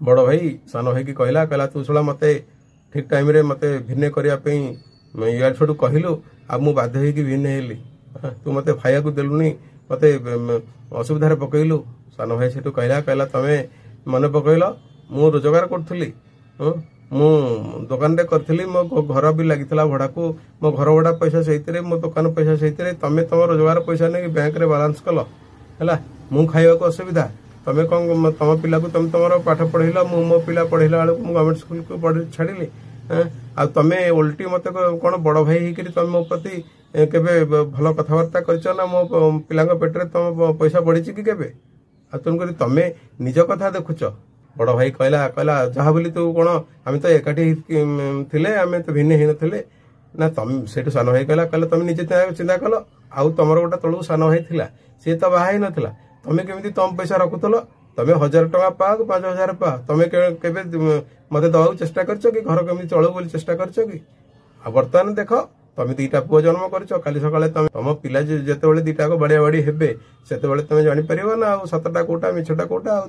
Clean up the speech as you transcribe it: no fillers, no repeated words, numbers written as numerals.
ବଡ଼ ଭାଇ ସାନ ଭାଇକି କହିଲା, କହିଲା ତୁ ଶଳା ମୋତେ ଠିକ୍ ଟାଇମ୍ରେ ମୋତେ ଭିନ୍ନ କରିବା ପାଇଁ ଇଆଡ଼ୁ ସିଆଡ଼ୁ କହିଲୁ, ଆଉ ମୁଁ ବାଧ୍ୟ ହେଇକି ଭିନ୍ନ ହେଲି। ତୁ ମୋତେ ଖାଇବାକୁ ଦେଲୁନି, ମୋତେ ଅସୁବିଧାରେ ପକେଇଲୁ। ସାନ ଭାଇ ସେଠୁ କହିଲା, କହିଲା ତମେ ମନେ ପକେଇଲ, ମୁଁ ରୋଜଗାର କରୁଥିଲି, ମୁଁ ଦୋକାନରେ କରିଥିଲି, ମୋ ଘର ବି ଲାଗିଥିଲା ଭଡ଼ାକୁ, ମୋ ଘର ଭଡ଼ା ପଇସା ସେଇଥିରେ, ମୋ ଦୋକାନ ପଇସା ସେଇଥିରେ। ତମେ ତମ ରୋଜଗାର ପଇସା ନେଇକି ବ୍ୟାଙ୍କରେ ବାଲାନ୍ସ କଲ, ହେଲା ମୁଁ ଖାଇବାକୁ ଅସୁବିଧା। ତମେ କ'ଣ ତମ ପିଲାକୁ ତମେ ତମର ପାଠ ପଢ଼େଇଲ, ମୁଁ ମୋ ପିଲା ପଢ଼େଇଲା ବେଳକୁ ମୁଁ ଗଭର୍ଣ୍ଣମେଣ୍ଟ ସ୍କୁଲକୁ ଛାଡ଼ିଲି। ଆଉ ତମେ ଓଲଟି ମୋତେ କ'ଣ ବଡ଼ ଭାଇ ହେଇକିରି ତମେ ମୋ ପ୍ରତି କେବେ ଭଲ କଥାବାର୍ତ୍ତା କରିଛ ନା ମୋ ପିଲାଙ୍କ ପେଟରେ ତମ ପଇସା ବଢ଼ିଛି କି କେବେ? ଆଉ ତେଣୁକରି ତମେ ନିଜ କଥା ଦେଖୁଛ। ବଡ଼ ଭାଇ କହିଲା, କହିଲା ଯାହା ବୋଲି ତୁ କ'ଣ, ଆମେ ତ ଏକାଠି ଥିଲେ, ଆମେ ତ ଭିନ୍ନ ହେଇନଥିଲେ ନା। ତମେ ସେଇଠୁ ସାନ ଭାଇ କହିଲା, କହିଲା ତମେ ନିଜେ ଚିନ୍ତା କଲ, ଆଉ ତମର ଗୋଟେ ତଳକୁ ସାନ ଭାଇ ଥିଲା, ସିଏ ତ ବାହା ହେଇନଥିଲା, ତମେ କେମିତି ତମ ପଇସା ରଖୁଥିଲ? ତମେ 1000 ଟଙ୍କା ପାଅ କି 5000 ପାଅ, ତମେ କେବେ ମତେ ଦେବାକୁ ଚେଷ୍ଟା କରିଛ କି? ଘର କେମିତି ଚଳୁ ବୋଲି ଚେଷ୍ଟା କରିଛ କି? ଆଉ ବର୍ତ୍ତମାନ ଦେଖ, ତମେ 2ଟା ପୁଅ ଜନ୍ମ କରିଛ, କାଲି ସକାଳେ ତମେ ତମ ପିଲା ଯେତେବେଳେ 2ଟାକ ବାଡ଼ିଆ ବାଡ଼ି ହେବେ, ସେତେବେଳେ ତମେ ଜାଣିପାରିବ ନା ଆଉ ସତଟା କୋଉଟା ମିଛଟା କୋଉଟା। ଆଉ